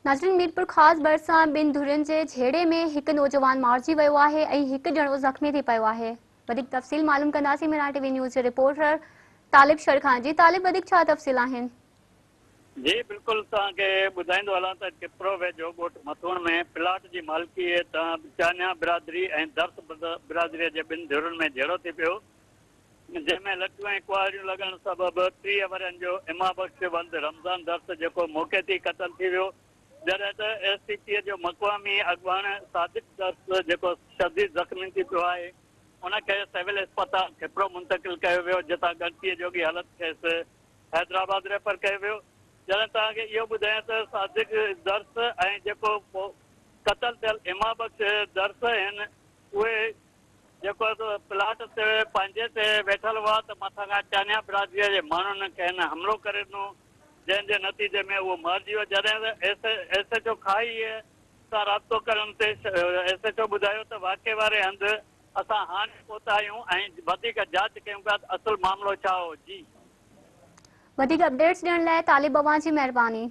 ناظرين ميرپورخاص ڀرسان ٻن ڌرين جي جهيڙي ۾ هڪ نوجوان مارجي ويو آهي ۽ هڪ ڄڻو زخمي ٿي پيو آهي وڌيڪ تفصيل معلوم ڪنداسين ميران ٽي وي نيوز جي رپورٽر طالب شر کان جي طالب وڌيڪ ڇا تفصيل آهن. جي بلڪل توهان کي ٻڌائيندو هلان ته کپرو ويجهو ڳوٺ مٿوڻ ۾ پلاٽ جي مالڪي تان چانيا برادري ۽ درس برادري جي ٻن ڌرين ۾ جهيڙو ٿي پيو جنهن ۾ لٺيون ۽ ڪهاڙيون لڳڻ سبب 30 ورهين جو امام بخش ولد رمضان درس جيڪو موقعي تي ئي قتل ٿي ويو جڏهن ته ايس ٽي پي جو مقامي اڳواڻ صادق درس جيڪو شديد زخمي ٿي پيو آهي ان کي سول اسپتال کپرو منتقل ڪيو ويو جتان ڳڻتي جوڳي حالت کيس حيدرآباد ريفر ڪيو ويو جڏهن توهان کي اهو ٻڌايان ته صادق درس ۽ جيڪو قتل ٿيل امام بخش درس آهن اهي جيڪو پلاٽ تي پنهنجي تي ويٺل هئا ته مٿان کان چانيا برادريء جي ماڻهن کين حملو ڪري ڏنو، جنهن جي نتيجي ۾ اهو مارجي ويو، جڏهن ته ايس ايڇ او کاهيء سان رابطو ڪرڻ تي ايس ايڇ او ٻڌايو ته واقعي واري هنڌ اسان هاڻي پهتا آهيون ۽ وڌيڪ جاچ ڪيون پيا ته اصل معاملو ڇا هو. جي. وڌيڪ اپڊيٽس ڏيڻ لاء طالب اوهان جي مهرباني.